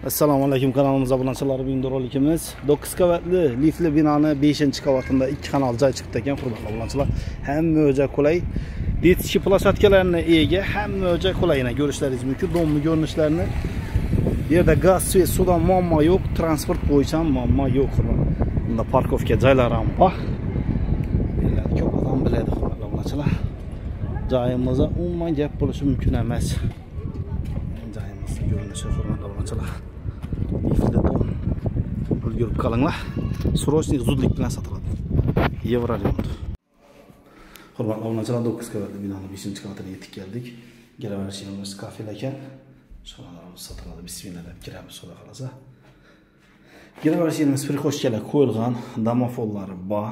Assalomu alaykum kanalimiz abonachilari, bugungi rolikimiz 9 qavatli liftli binoni 5-qavatida 2 xonali joy chiqdi ekan, hurmatli obunachilar. Hamma joy qulay. Detski ploshadkalarni ega, hamma joy qulayini ko'rishlaringiz mumkin. Domni ko'rinishlarini. Bu yerda gaz, svet, suvdan muammo yo'q, transport bo'yicha muammo yo'q. Bunda parkovka joylari ham bor. Yerlarni ko'p odam biladi, hurmatli obunachilar. Joyimizda umuman gap bo'lishi mumkin emas. Joyimizni ko'rinishi, hurmatli obunachilar. Liftli dom. Ulgurib qalinglar. Срочный zudlik bilan sotiladi. Yevro remont. Hurmatli obunachilar, 9 qavatli binoni 5-qavatiga yetib keldik. Kelaverishimiz yerimiz kafel ekan. Xonalarimiz sotiladi. Bismillah deb kiramiz, xudo xolasa. Kelaverish yerimiz prixoshkalar qo'yilgan, domofonlari bor.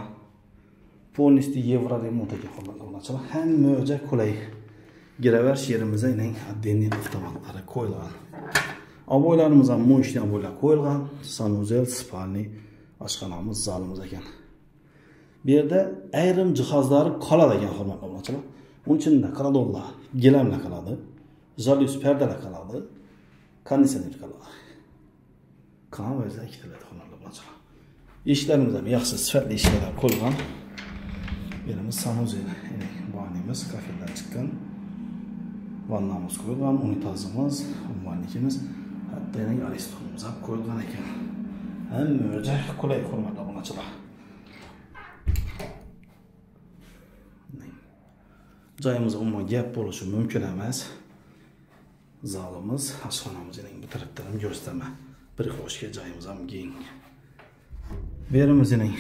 Polностью yevro remont ekan, hurmatli obunachilar. Hamma joy qulay. Giraverish yerimizda eng отдельный avtomatlari qo'yilgan. Oboylarimiz ham mo'yishdan oboylar qo'yilgan. Sanuzel, spalni, oshxonamiz, zalimiz ekan. Bu yerda ayrim jihozlari qoladi ekan, hurmatli obunachilar. Uning ichida koridorlar, gilamlar qoladi, jalyuz pardalar qoladi, konditsioner qoladi. Qon o'zi ikkitiladi, hurmatli obunachilar. Eshiklarimiz ham yaxshi sifatli eshiklar qo'yilgan. Yerimiz sanuzel, banimiz kafeldan chiqqan. Vannamiz qo'yilgan, unitazimiz, ummonlikimiz, hatto yana aristonimiz ham qo'yilgan ekan. Hamma joy qulay, hurmatli obunachilar. Joyimizda umuman gap bo'lishi mumkin emas. Zalimiz, oshxonamiz bu tarafdan ham ko'rsataman. Prixoshka joyimiz ham keng. Bu yerimizning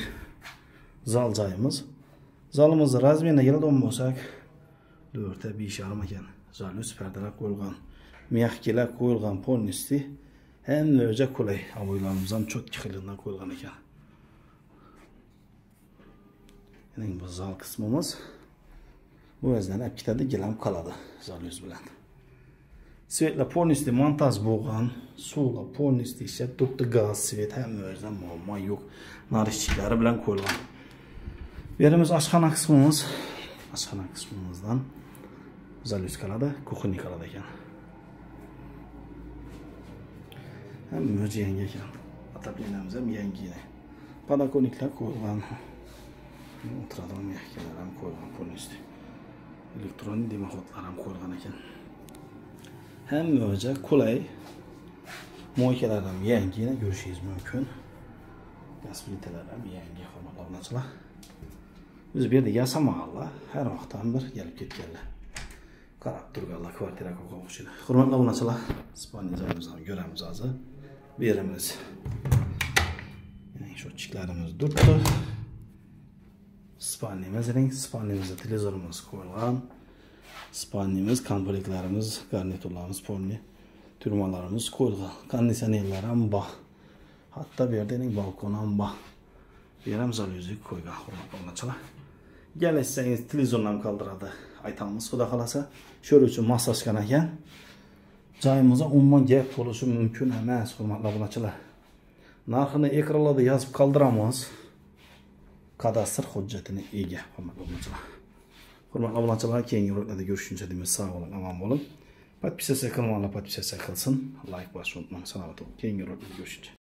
zal joyimiz. Zalimizni razmerine keladigan bo'lsak, 4 5,5 ekan. Jalyuz pardalar qo'yilgan, mягкиlar qo'yilgan, polностью hamma joy qulay. Oboylarimiz ham cho'tki xilidan qo'yilgan ekan. Endi bu zal qismimiz. Bu o'zidan olib ketadi, gilam qoladi jalyuz bilan. Svetlar polностью montaj bo'lgan, suvlar polностью ishlab turibdi, gaz, svet hamma o'zidan muammo yo'q. Narishchiklari bilan qo'yilgan. Bu yerimiz oshxona qismimiz. Oshxona qismimizdan jalyuz qoladi, kuxnya qoladi ekan. Hamma joy yangi ekan. Otopleniyamiz ham yangi. Podokonniklar qo'yilgan. O'tiradigan mягкиlar ham qo'yilgan polностью. Elektron dimoxodlar ham qo'yilgan ekan. Hamma joy qulay. Moykalar ham yangi, ko'rishingiz mumkin. Gaz plitalar ham yangi, hurmatli obunachilar. Biz bu yerda yasamaganlar, har vaqtdan bir kelib ketganlar. Qarab turganlar kvartira o'xshaydi. Hurmatli obunachilar, spalni joyimizni ham ko'ramiz hozir. Bu yerimiz счетчикlarimiz turibdi. Spalnimiz, spalnimizda televizorimiz qo'yilgan. Spalnimiz, komplektlarimiz, garniturlarimiz, polni turmalarimiz qo'yilgan. Konditsionerlar ham bor. Hatto bu yerda balkon ham bor. Bu yer ham jalyuzik qo'ygan, hurmatli obunachilar. Kelsangiz televizorni ham qoldiradi. Aytamiz, xudo xolasa. Shuning uchun moslashgan ekan. Joyimizda umuman gap bo'lishi mumkin emas, hurmatli obunachilar. Narxini ekranlarda yozib qoldiramiz. Kadastr hujjatini ega, hurmatli obunachilar. Hurmatli obunachilar, keyingi roliklarda ko'rishguncha deymiz, sog' bo'ling, omon bo'ling. Podpisatsiya qilmaganlar podpisatsiya qilsin, like bosishni unutmang. Salomat bo'ling. Keyingi roliklarda ko'rishguncha.